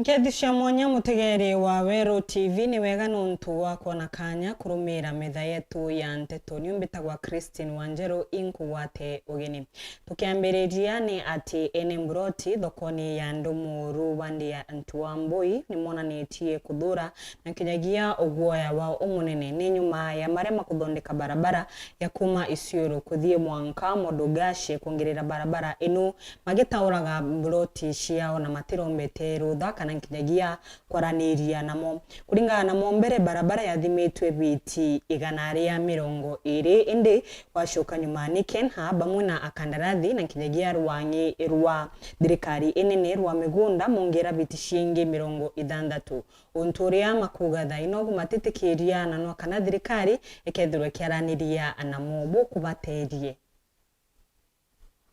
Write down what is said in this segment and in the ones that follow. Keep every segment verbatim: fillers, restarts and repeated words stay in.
Nkethi cia mwanya, mutegeri wa Weru T V, ni wega nontu wa kwona kanya kurumira metha yetu ya nteto. Niu mbitagwa Christine Wanjeru, inkugwate ugeni. Tukiambiriria ni ati ene mburoti thokoni ya Ndumuru bandi ya Ntuambui ni monanitie kuthura na kinyagia uguoya wao umunene ni nyuma ya maria makuthondeka barabara ya kuma Isiolo kuthii mwanka Modogashe kwongerera barabara inu magitauraga mburoti ciao na matirombete rutha kana nkinyagia kwaraniria namo. Kuringana namo, mbere barabara yathimitwe biti igana ria mirongo iri, indi gwacoka nyuma ni KeNHA bamwe na akandarathi na nkinyagia rwang'i rwa thirikari inene rwa migunda mongera biti ciingi mirongo ithanthatu. Untu uria makuuga thaa ino gumatitikiriananwa kana thirikari ikethirwa ikiaraniria namo. Bukubaterie.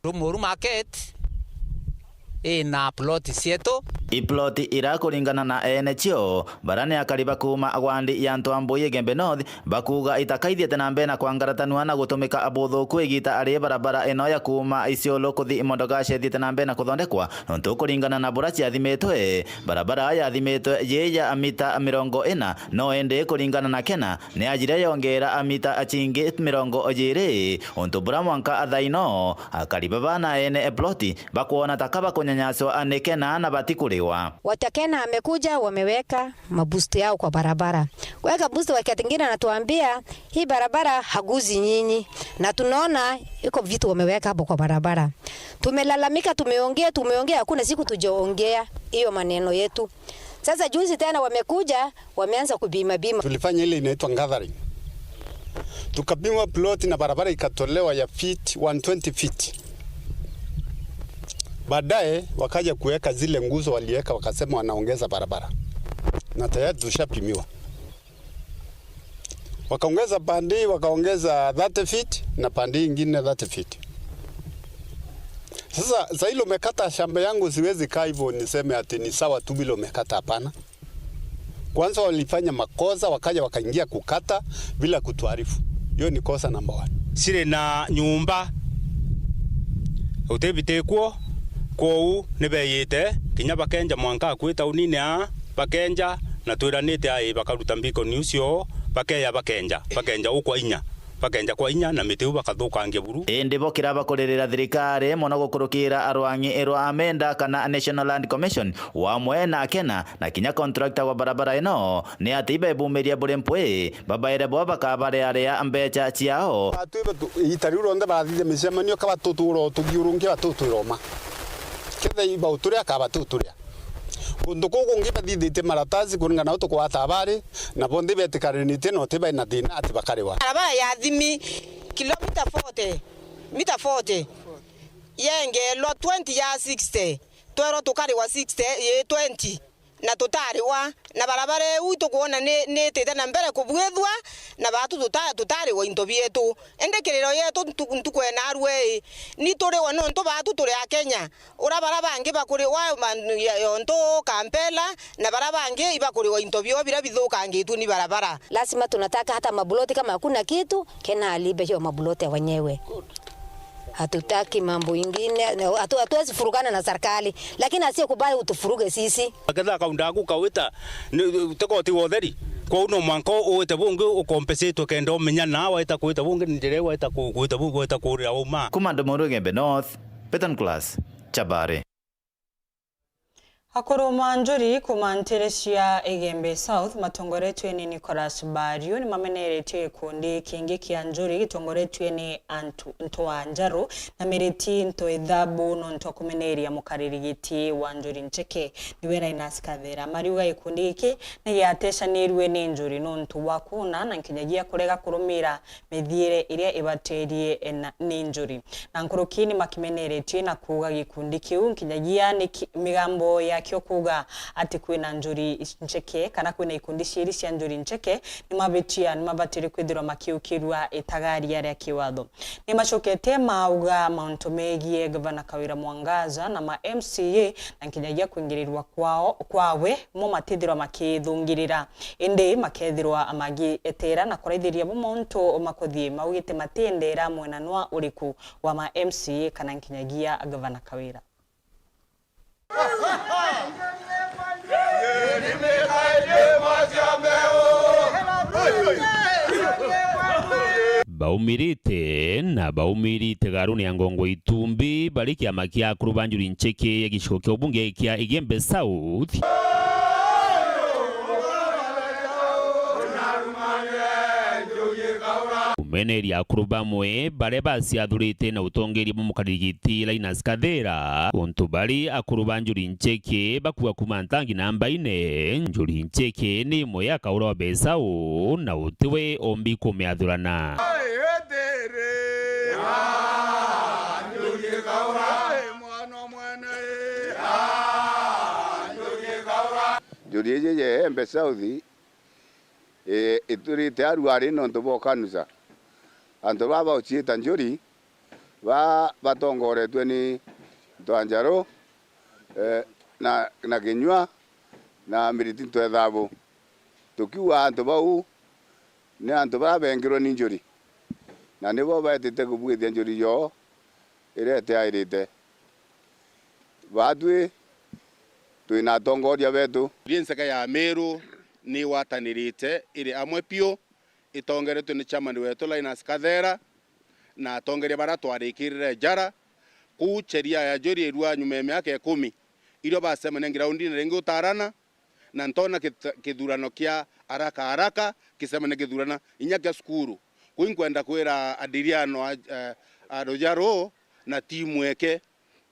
Ndumuru market ina plot cietu. Iploti ira kuringana na ene cio, bara ni akari ba kuuma wandi ya Ntuambui Igembe North, bakuuga itakaithiete na mbere na kwangaratanua na gutumika buthuku igita ari barabara ino ya kuuma Isiolo kuthi Modogashe ithiete na mbere na kuthondekwa, nontu kuringana na bura ciathimitwe, barabara yathimitwe yi ya mita mirongo ina, no indi kuringana na KeNHA, ni ajire yongera mita cingi mirongo jiri, untu bura mwanka thaa ino akari baba na ene ploti bakwona ta ka bakunyanyaswa ni KeNHA na batikuriwa. Wakati KeNHA amekuja, wameweka maboost yao kwa barabara. Kuweka boost, wakati mwingine anatuambia, "Hii barabara haguzi nyinyi." Na tunaona iko vitu wameweka hapo kwa barabara. Tumelalamika, tumeongea, tumeongea, hakuna siku tujaongea hiyo maneno yetu. Sasa juzi tena wamekuja, wameanza kupima pima. Tulifanya ile inaitwa gathering. Tukapima plot na barabara ikatolewa ya feet, one twenty feet. Baadaye wakaja kuweka zile nguzo waliweka, wakasema wanaongeza barabara. Na tayari tushapimiwa. Wakaongeza pande hii, wakaongeza thirty feet na pande hii ingine thirty feet. Sasa, saa ile umekata shamba yangu, siwezi kaa hivyo niseme ati ni sawa tu vile umekata, hapana. Kwanza walifanya makosa, wakaja wakaingia kukata bila kutuarifu. Hiyo ni kosa number one. Ciri na nyumba, utibiti kuo, kwou ni beyite, kinya bakenja mwanka akui taunini aa, bakenja, na twiranite ai bakaruta mbikoni ucio, bakeya bakenja, bakenja u kwa inya, bakenja kwa inya, na miti u bakathukangia buru. Indi bo kiraba kuririra thirikari mono gukurukira arwang'i rwa amenda kana National Land Commission, wamwe na KeNHA, na kinya contractor wa barabara ino, ni ati ibebumiria buri mpwi, babaire bo bakabariaria mbecha ciao. Batwi batu-, iita riu rionthe barathithia micemanio, ka batutura ututhiurunkia, batutwira uma. Ketha ibauturia, ka batuturia. Kuntu kuu kungi bathithitie maratasi kuringana na utuku wa tabari, na bonthe betikanitie na uti baina thina ati bakariwa. Barabara ya thimi kilomita forty, mita forty, yengelwa twenty ya sixty, twerwa tukariwa sixty, ii twenty. Na tutariwa, na barabara iu itukwona ni, ni itite na mbere kubwithua, na baatu tuta-, tutariwa into bietu. Indi kiriro yetu ntu-, ntuku ena arua ii, ni turiwa nontu baatu turi Akenya. Ura bara bangi bakuriwa man-, ya-, yontu Kampela, na bara bangi ibakuriwa into bio bira bithukangitue ni barabara. Lazima tunataka hata maploti kama hakuna kitu, KeNHA alipe hiyo maploti ya wenyewe. Hatutaki mambo ingine, hatu-, hatuwezi furugana na serikali, lakini asikubali utufuruge sisi. Aketha kaunda aku kawita, ni, tiko ti wotheri. Kwou no mwanka uwite bungi ukompensatwe kenda umenya na waita kuwita bungi, ni njira iu waita ku-, kuwita bungi, waita kuurira uma. Kuma Ndumuru Igembe North, Beton Class, Chabari. Akuru ma njuri kuma ntere cia Igembe South matongoretue ni Nicholas Bario ni mameneretie gikundi kingi kia njuri gitongoretue ni antu, Ntwa Njaru na Miriti Ntwa Ithabu nontu wa kumeneria mukariri giti wa njuri Ncheke niwe Linus Kathera. Mariuga gikundi giki ni giatecanirue ni njuri nontu wa kuuna na nkinyagia kurega kurumira mithiire iria ibaterie na, ni njuri. Na nkuruki ni makimeneretie na kuuga gikundi kiu nkinyagia ni ki-, migambo yakio kuuga ati kwina njuri Ncheke kana kwina ikundi ciiri cia njuri Ncheke ni mabitia ni mabatire kwithirwa makiukirua itagaria ria kiwatho. Ni macokete mauga mauntu megie Gavana Kawira Mwangaza na ma M C A na nkinyagia kwingirirwa kwao, kwawe mo matithirwa makithungirira, indi makethirwa magieteera na kuraithiria bo mauntu makuthii maugite matiendeera mwenanwa uriku wa ma M C A kana nkinyagia Gavana Kawira. Baumirite na baumirite garuni ya Ngongo Itumbi bari kiama kia akuru ba Njuri Ncheke ya gicigo kia ubunge kia Igembe South. Kumeneria akuru bamwe baria baciathurite na utongeria bwa mukariri giti Linus Kathera, untu bari akuru ba Njuri Ncheke bakua kuma ntangi namba ine, Njuri Ncheke ni imwe ya kaura wa Besau na utiwe ombi kumiathurana. Njuri iji ya Igembe South, ii, iturite aruari nontu bwa ukanusa. Antu baa bauciita Njuri, baa batongoretue ni Ntwanjaru, ee, na, na Kinyua, na Miriti Ntwethabu. Tukiuga antu bau, ni antu baria bengirwe ni Njuri, na nibo baetite kubwithia Njuri yoo iria itiairite. Baatwi twina atongoria betu. Ri nseke ya Meru ni igwatanirite iri amwe piu, itongeretwe ni chairman wetu Linus Kathera na atongeria baria twarikirire njara. Kuu cheria ya Njuri irua nyuma ya miaka ikumi, irio bacemania ngiraundine ringi utarana, na ntona kith-, kithurano kia haraka haraka, kicemania kithurana inya kia cukuru. Kuu inkwenda kwira Adriano a, eh, a Rujaru na timu eke,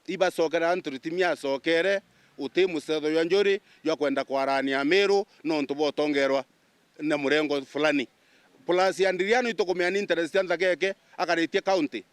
ibacokera antu ritimi acokere, uti mucetho jwa Njuri jwa kwenda kwarania Meru nontu bwa utongerwa na murengo fulani. Plus Adriano itukumea ni interest ya nthaka eke akaritie county.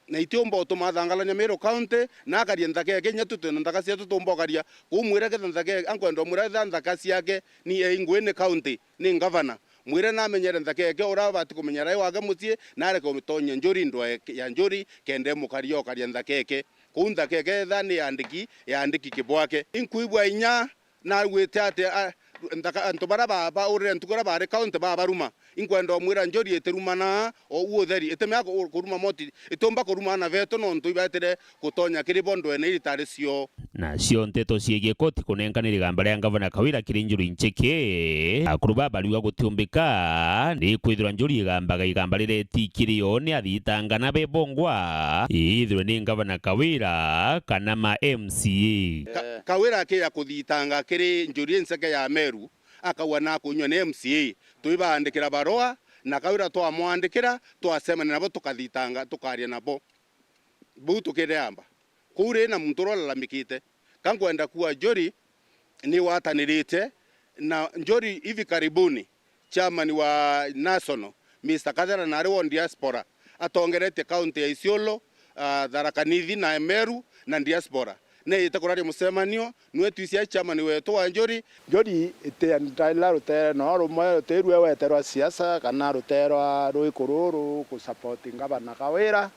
Na itiumba utuma athangalanya Meru County, na akaria nthaka yake, inya tu twina nthaka cietu tuumba ukaria. Kuu mwire ketha nthaka yake, ankwenda umwira ketha nthaka ciake ni, eh, ingui ni county, ni ngavana. Mwire namenyere nthaka yake uria abati kumenyera i wake mucii, na areke utonyia Njuri ndwa ya Njuri, kenda imukaria ukaria nthaka yake. Kuu nthaka yake etha ni yandiki, yandiki kibwake. Inkwigua inya Naigwite ati, a, nthaka, antu baria ba, baurire ntuku iria baari county babaruma. Inkwenda umwira Njuri itirumana o u utheri, itimea ku-, kuruma moti, itiumba kuruma ana betu nontu ibaetire gutonya kiri bo ndwene iritari cio. Nacio nteto ciegie koti kunenkana igamba ria ngavana Kawira kiri Njuri Ncheke, akuru baa bariuga gutiumbika ni kwithirwa Njuri igambaga igamba riria iti kiri yo ni athitanga na bebongwa, ithirwe ni ngavana Kawira kana ma M C A. Ka-, Kawira akiya kuthitanga kiri Njuri nseke ya Meru, akauga nakunyua ni M C A. Twibaandikira barua, na Kawira twamwandikira, twacemania nabo tukathitanga, tukaria nabo. Buu tukiriamba. Kuu ri na muntu uria ulalamikite. Ka nkwenda kuuga Njuri ni watanirite na Njuri hivi karibuni, chairman wa National, Mister Kathera, na ari wo diaspora, atongeretie county ya Isiolo, ah, Tharaka Nithi na Meru na diaspora. Neeyite kuraria mucemanio, nwe twisia chairman wetu wa Njuri. Njuri iti, ntaila rutere no rumwe, ruti rue weterwa siasa kana ruterwa rwiku ruru ku support ngavana Kawira.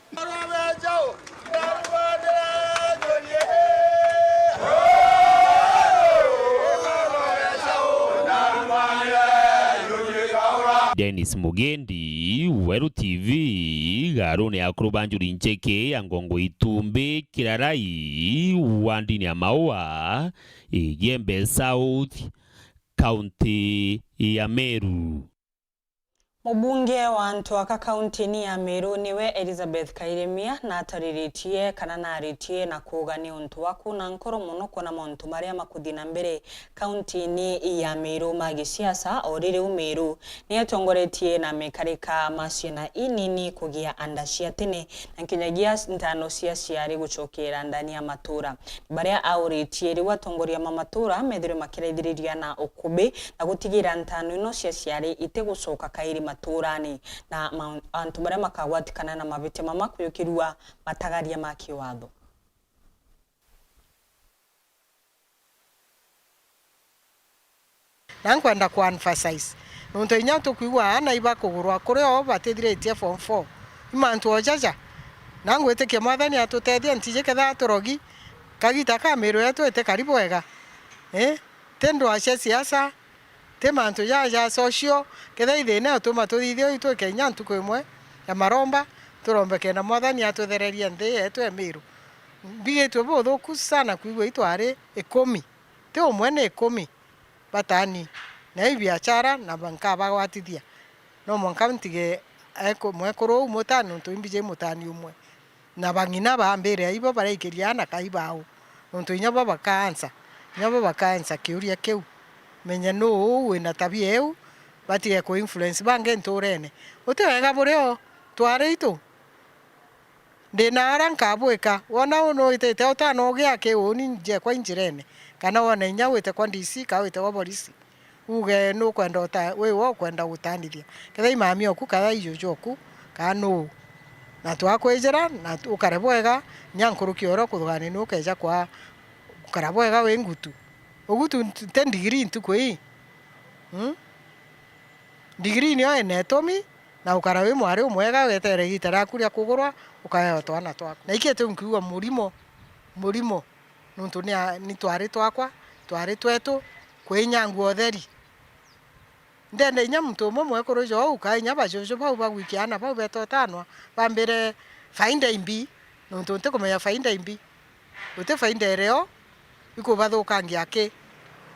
Dennis Mugendi, Weru T V, garuni ya akuru ba Njuri Ncheke ya Ngongo Itumbi, Kirarai, wandini ya Maua, Igembe South, kaunti ya Meru. Mubunge wa antu aka kauntini ya Meru niwe Elizabeth Kairemia natariritie kana naritie na kuuga ni untu wa kuuna nkoro mono kwona mauntu maria makuthi na mbere kauntini ya Meru ma gisiasa, o riri u Meru ni atongoretie na mikarika ma ciana inini kugia anda cia tene na nkinyagia ntano cia ciari gucokera ndani ya matura. Baria auritie riu atongoria ma matura methirwe makiraithiriria na ukubi na gutigira ntano ino cia ciari itigucoka kairi maturani, na ma-, antu baria makagwatikana na mabitia mama kuyukirua matagaria ma kiwatho. Na nkwenda ku emphasize, nontu inya tukwigua aana ibakugurwa kuri o batithiritie form four, i mantu o jaja. Na ngwitikia Mwathani atutethie, ntiji kethira turogi, kagita ka miiru yetu itikari bwega. Ii, ti ndwaa cia siasa, ti mantu jaja ja social, kethira i thiina utuma tuthithia uu itwike inya ntuku imwe ya maromba, turombe kenda Mwathani atuthererie nthi yetu ya Miiru. Mbigitue buthuku sana kwigua itwari ikumi, ti umwe ni ikumi. Batani na ibiachara na nkabagwatithia. No mwanka ntige eku-, mwekuru uu mutani, nontu imbiji mutani umwe. Na bang'ina bambire aibo baraikiria aana kai bao. Nontu inya bo bakaansa, inya bo bakaansa kiuria kiu. Menye nuu uu wina tabia iu, batige ku influence bangi nturene. Uti wega burio, twari itu. Ndi na aria nkabwika. Wona uu nuitite utana ugia ki uuni njekwa injirene, kana wona inya wite kwa D C, ka wite kwa borisi, uge nukwenda uta-, wi we ukwenda gutanithia. Kethira i mami oku, kana i juju oku, kana nuu. Na twakwijira, na tu-, ukare bwega, inya nkuruki o uria ukuthugania nukeja kwa gukara bwega wi ngutu. Ugutu nti ndigiri ntuku ii. Mm? Ndigiri nio ina itumi, na ukara wi mwari umwega, wetere igiita riaku ria kugurwa, ukaheo twana twaku. Na iki tiu nkiuga murimo, murimo, nontu ni a-, ni twari twakwa, twari twetu, kwi inya ngua utheri. Ndenda inya muntu umwe mwekuru jou, ka inya bajuju bau bagwikia aana bau beta utanwa, bambire faida imbi, nontu ntikumenya faida imbi. Guti faida irio ikubathukangia aki.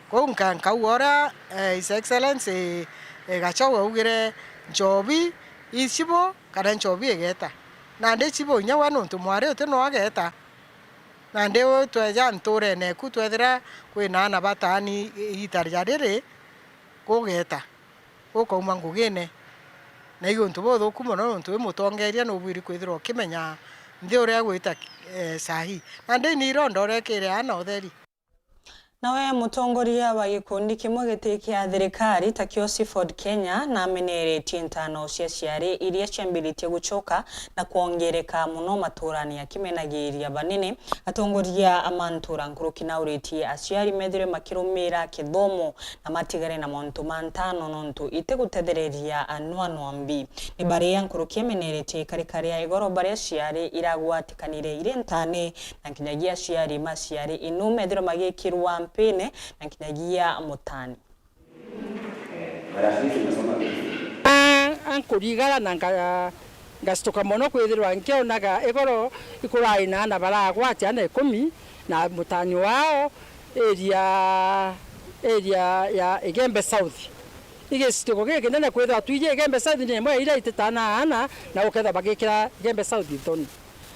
Kwou nka-, nkauga uria, eh, His Excellency, eh, Gachagua augire, nchobi i chibo kana nchobi igeta. Nandi chibo inya we nontu mwari uti no ageta. Nandi u tweja nturene eku twethira kwina aana bataani igiita ria riri, kugeta. Ukauma ngugine. Na i untu buthuku mono, nontu wi mutongeria nubwiri kwithirwa ukimenya nthi uria igwita, eh, sahi. Nandi ni irondo urekire aana utheri. Nawe mutongoria wa gikundi kimwe giti kia thirikari takio Seafood Kenya nameneretie ntano cia aciari iria ciambiritie gucoka na kwongereka mono maturani, akimenagiria banene atongoria a mantura nkuruki. Nauritie aciari methirwe makirumira kithomo na matigare na mauntu ma ntano, nontu itigutethereria anwanwa mbi. Ni baria nkuruki imeneretie ikarika ria igoro baria ciari iragwatikanire iri ntane, na nkinyagia aciari ma ciari inu methirwe magikirwa mpine na nkinyagia mutani. Ah, ankurigara na nga-, ngacituka mono kwithirwa nkionaga igoro ikurai na aana baragwatia aana ikumi na mutani wao, area, area ya Igembe South. Igicituko gikinene kwithirwa twiji Igembe South ni imwe ya iria ititana aana na ukethirwa bagikira Igembe South nthoni.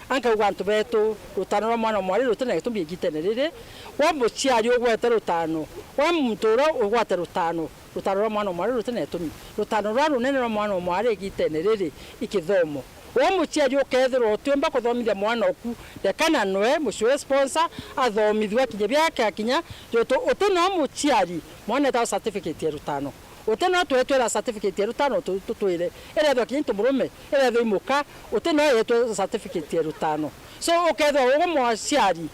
Ankauga antu betu, rutano rwa mwana o mwari ruti na gitumi igitene riri. Wa muciari ugwete rutano, wa muntu uria ugwate rutano, rutano rwa mwana o mwari ruti na gitumi. Rutano ruria runene rwa mwana o mwari igitene riri i kithomo. Wa muciari ukethirwa utiumba kuthomithia mwana oku, rekana nwe mucii wi sponsor, athomithua kinya biake akinya, jontu uti no muciari, mwana etawa certificate ya rutano. Uti no twetwira certificate ya rutano tu-, tutwire. Irethwa kinya i murume, irethwa i muka, uti no yetwe certificate ya rutano. So, ukethwa ugu mwaciari,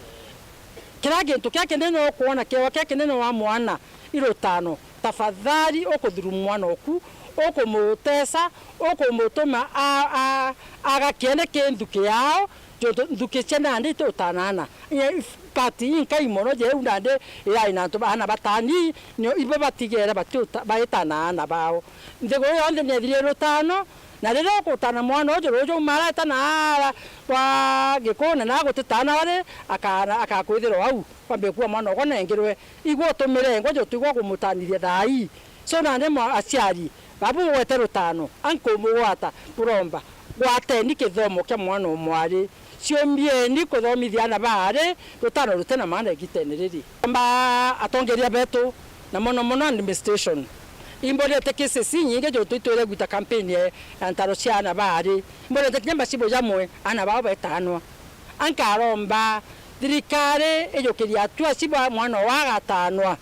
kira gintu kia kinene ukwona kiewa kia kinene wa mwana i rutano, tafadhali ukuthuru mwana oku, ukumutesa, ukumutuma a-, a-, agakiene ki nthuki yao, jontu nthuki cia nandi itiutanana. Inya if-, kati inkai mono jeu nandi irai na antu ba-, aana batani, nio ibo batigere batiuta-, baitana aana bao. Nthiguru yonthe niethirie rutano, na riria ugutana mwana uju ruju uma areta na ara bwa gikuna na gutitana ari, akana-, akakwithirwa au, kwambia kuwa mwana ugwa nengirwe. Igwe utumire ngwa jontu igwe ugumutanithia thaa ii. So nandi mwa-, aciari, babu ugwete rutano, ankumugwata, buromba, gwateni kithomo kia mwana o mwari. Ciumbieni kuthomithia aana baari rutano ruti na maana igitene riri. Mba atongeria betu, na mono mono administration. Imborete cases inyingi jontu itwire gwita campaign ya, ya ntaro cia aana baari. Imborete kinya macibu jamwe, aana bao betanwa. Ankaromba thirikari ijukirie atua ciba mwana o agatanwa.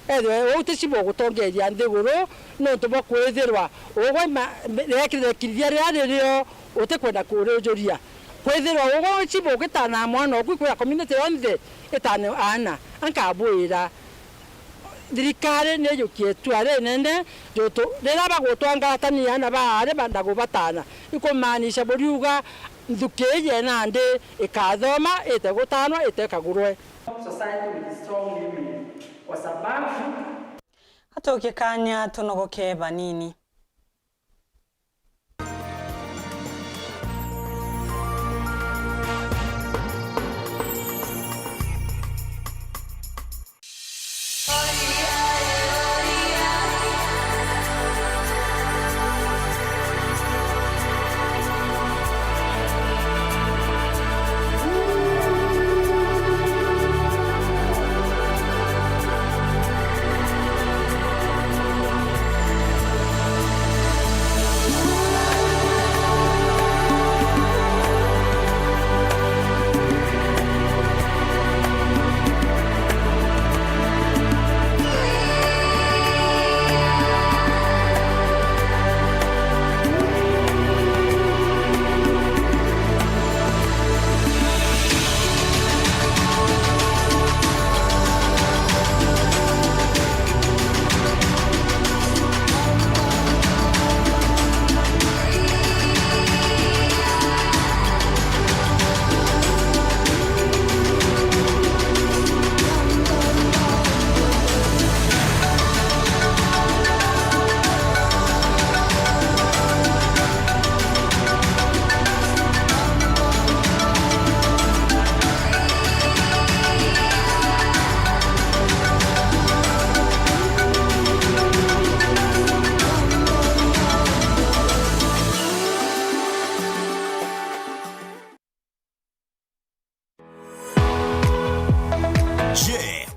Ethwe uu ti cibo gutongeria nthiguru, nontu bwa kwithirwa ugwe ma-, rekirithia riria ririo utikwenda kuriujuria. Kwithirwa ugwe cibo ugitanaa mwana oku ikwira community yonthe itane aana. Ankabwira, thirikari ni ijukie itua rinene, jontu riria bagutwangatania aana baari banda gubatana, ikumaanisha buriuga nthuki iji nandi ikathoma, ite gutanwa, ite kagurwe. Society with strong women, kwa sababu Atukie kanya tunogoke banini.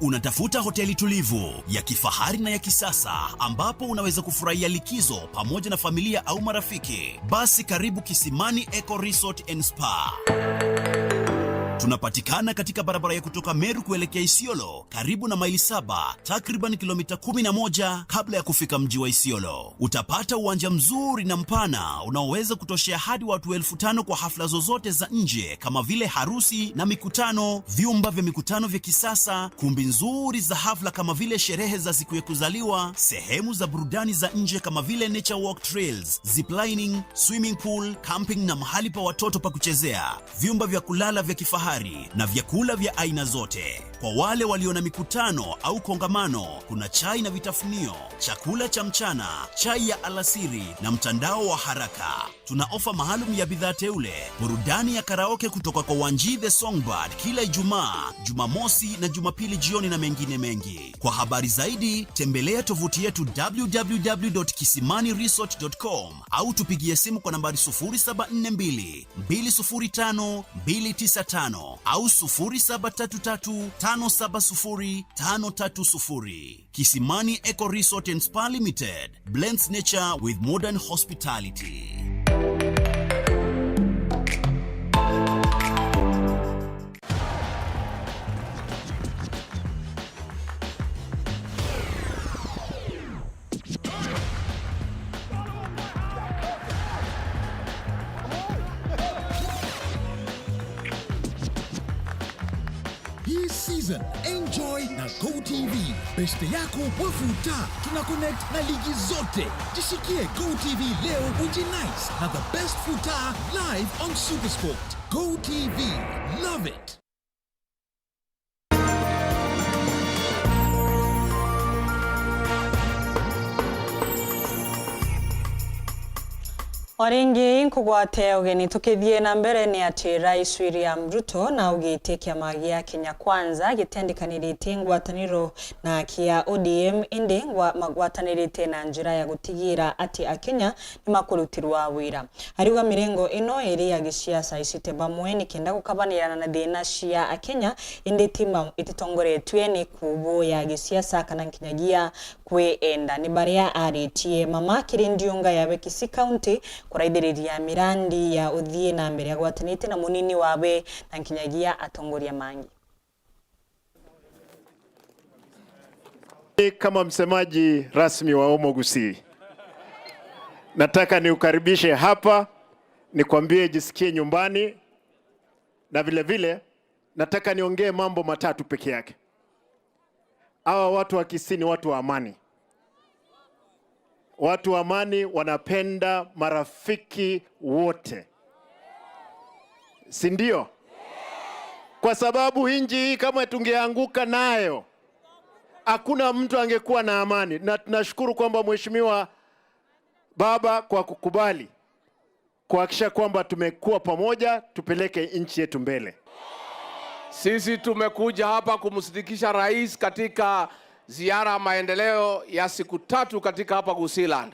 Unatafuta hoteli tulivu, ya kifahari na ya kisasa, ambapo unaweza kufurahia likizo pamoja na familia au marafiki? Basi karibu Kisimani Eco Resort and Spa. Tunapatikana katika barabara ya kutoka Meru kuelekea Isiolo, karibu na Maili Saba, takriban kilomita kumi na moja kabla ya kufika mji wa Isiolo. Utapata uwanja mzuri na mpana unaoweza kutoshea hadi watu elfu tano kwa hafla zozote za nje kama vile harusi na mikutano, vyumba vya mikutano vya kisasa, kumbi nzuri za hafla kama vile sherehe za siku ya kuzaliwa, sehemu za burudani za nje kama vile nature walk trails, ziplining, swimming pool, camping na mahali pa watoto pa kuchezea, vyumba vya kulala vya kifahari na vyakula vya aina zote. Kwa wale walio na mikutano au kongamano, kuna chai na vitafunio, chakula cha mchana, chai ya alasiri na mtandao wa haraka. Tuna ofa maalum ya bidhaa teule, burudani ya karaoke kutoka kwa Wanji the Songbird kila Ijumaa, Jumamosi na Jumapili jioni na mengine mengi. Kwa habari zaidi, tembelea tovuti yetu w w w dot kisimani resort dot com au tupigie simu kwa nambari sufuri saba nne mbili, mbili sufuri tano, mbili tisa tano au sufuri saba tatu tatu, tano saba sufuri, tano tatu sufuri. Kisimani Eco Resort and Spa Limited blends nature with modern hospitality. Hii season, enjoy na Go T V. Beshte yako wa futa, tuna connect na ligi zote. Jishikie Go T V leo, ujinice na the best futa live on Supersport. Go T V, love it. O ringi nkugwate ugeni tukithie na mbere ni ati Rais William Ruto naugite kiama gia Kenya Kwanza gitiandikaniritie ngwataniro na kia O D M, indi ngwa-, magwatanirite na njira ya gutigira ati Akenya ni makurutirwa wira. Ariuga mirengo ino iri ya gisiasa icite bamwe nikenda gukabanirana na thina cia Akenya, indi ti ma-, ititongoretue ni kubu ya gisiasa kana nkinyagia kwienda. Ni baria aritie mama kiri ndiunga ya Kisii County kuraithiriria mirandi ya uthii na mbere agwatanite na munini wawe na nkinyagia atongoria mangi. Kama msemaji rasmi wa Omo Gusii, nataka niukaribishe hapa, nikwambie jisikie nyumbani, na vile vile nataka niongee mambo matatu peke yake. Hawa watu wa Kisii ni watu wa amani. Watu wa amani wanapenda marafiki wote. Si ndio? Kwa sababu nchi hii kama tungeanguka nayo, hakuna mtu angekuwa na amani. Na tunashukuru kwamba Mheshimiwa Baba kwa kukubali kuhakikisha kwamba tumekuwa pamoja, tupeleke nchi yetu mbele. Sisi tumekuja hapa kumsindikisha rais katika ziara ya maendeleo ya siku tatu katika hapa Gusiiland.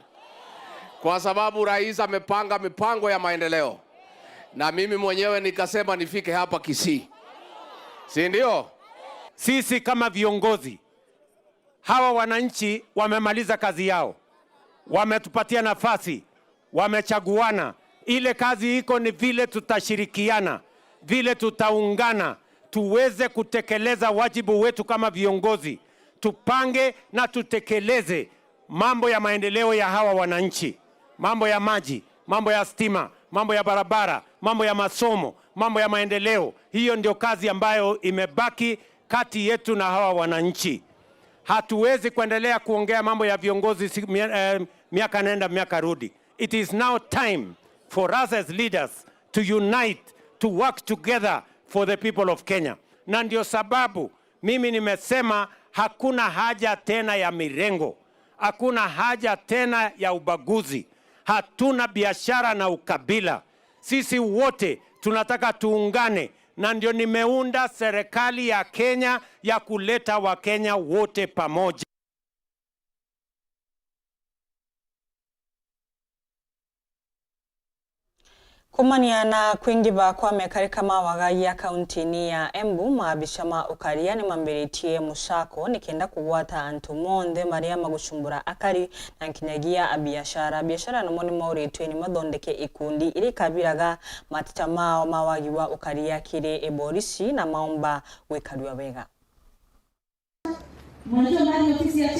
Kwa sababu rais amepanga mipango ya maendeleo. Na mimi mwenyewe nikasema nifike hapa Kisii. Si ndio? Sisi kama viongozi, hawa wananchi wamemaliza kazi yao. Wametupatia nafasi, wamechaguana. Ile kazi iko ni vile tutashirikiana, vile tutaungana, tuweze kutekeleza wajibu wetu kama viongozi. Tupange na tutekeleze mambo ya maendeleo ya hawa wananchi, mambo ya maji, mambo ya stima, mambo ya barabara, mambo ya masomo, mambo ya maendeleo. Hiyo ndio kazi ambayo imebaki kati yetu na hawa wananchi. Hatuwezi kuendelea kuongea mambo ya viongozi si-, mia-, eh, miaka nenda, miaka rudi. It is now time for us as leaders to unite, to work together for the people of Kenya. Na ndio sababu mimi nimesema hakuna haja tena ya mirengo, hakuna haja tena ya ubaguzi, hatuna biashara na ukabila. Sisi wote tunataka tuungane, na ndio nimeunda serikali ya Kenya ya kuleta Wakenya wote pamoja. Kumania na kwingiba kwa mekarika ma wagagia kaunti-ini ya Embu, maabica ma ukaria ni mambiritie mucako nikenda kugwata antu monthe maria magucumbura akari na nkinyagia abiashara. Abiashara namo ni mauritwe ni mathondeke ikundi iria ikabiraga matita mao ma wagi wa ukaria kiri iborisi na maomba gwikarua wega.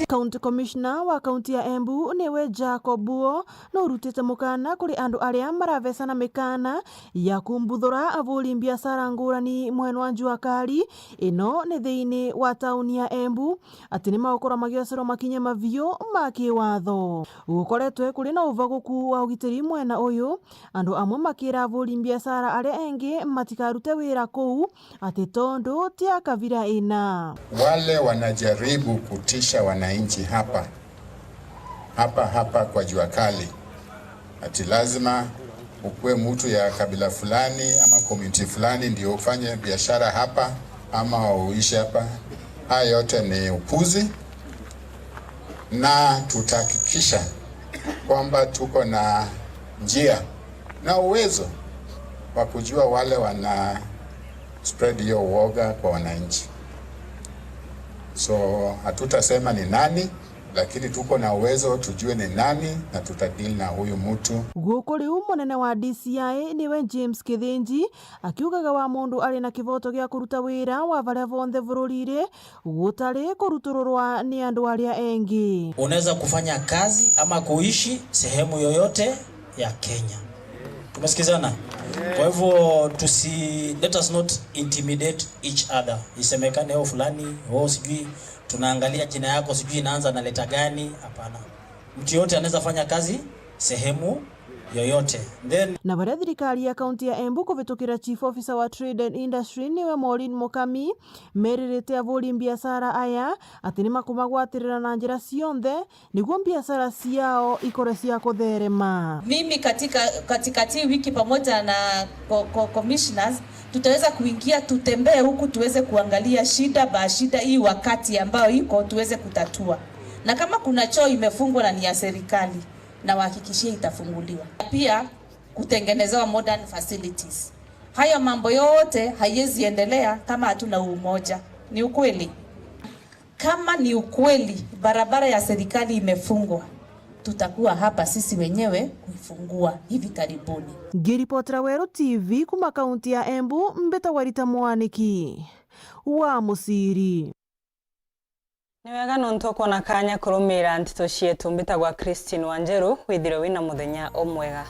County Commissioner wa kaunti ya Embu niwe Jacob Buo, nurutite mukana kuri andu aria maravecana mikana ya kumbuthura aburi mbiacara ngurani mwena wa Jua Kali, ino ni thiini wa tauni ya Embu, ati ni magukora magiocerwa makinya maviu ma kiwatho. Gukoretwe kuri na uvaguku wa ugitiri mwena uyu, andu amwe makira aburi mbiacara aria engi matikarute wira kuu, ati tondu ti a kabira ina. Wale wanajaribu kutisha wananchi hapa, hapa, hapa kwa Jua Kali, ati lazima ukuwe mtu ya kabila fulani ama community fulani ndio ufanye biashara hapa ama uishi hapa. Haya yote ni upuzi, na tutahakikisha kwamba tuko na njia na uwezo wa kujua wale wana spread hiyo uoga kwa wananchi. So, hatutasema ni nani, lakini tuko na uwezo tujue ni nani na tutadeal na huyu mtu. Guku riu munene wa D C I niwe James Kithinji akiugaga wa mundu ari na kivoto gia kuruta wira wa varia vonthe bururire gutari kurutururwa ni andu aria engi. Unaweza kufanya kazi ama kuishi sehemu yoyote ya Kenya. Tumesikizana? Kwa hivyo tusi, let us not intimidate each other. Isemekane, "Oh, fulani, oh, sijui tunaangalia jina yako, sijui inaanza na leta gani." Hapana. Mtu yote anaweza fanya kazi sehemu yoyote. Then na baria thirikari ya kaunti ya Embu kuvitukira Chief Officer wa Trade and Industry niwe Maureen Mukami meririte aburi mbiacara aya ati ni makumagwatirira na njira cionthe niguo mbiacara ciao ikore cia kutherema. Mimi katika, katikati wiki pamoja na co-, co-, commissioners, tutaweza kuingia, tutembee huku tuweze kuangalia shida ba shida hii wakati ambayo iko tuweze kutatua. Na kama kuna choo imefungwa na ni ya serikali, na wahakikishie itafunguliwa. Pia kutengenezewa modern facilities. Hayo mambo yote haiwezi endelea kama hatuna umoja. Ni ukweli? Kama ni ukweli barabara ya serikali imefungwa, tutakuwa hapa sisi wenyewe kuifungua hivi karibuni. Ngiripotera Weru T V kuma kaunti ya Embu, mbitagwa Rita Mwaniki wa Muciri. Ni wega nontu ukwona kanya kurumira nteto cietu. Mbitagwa Christine Wanjeru, withire wina muthenya umwega.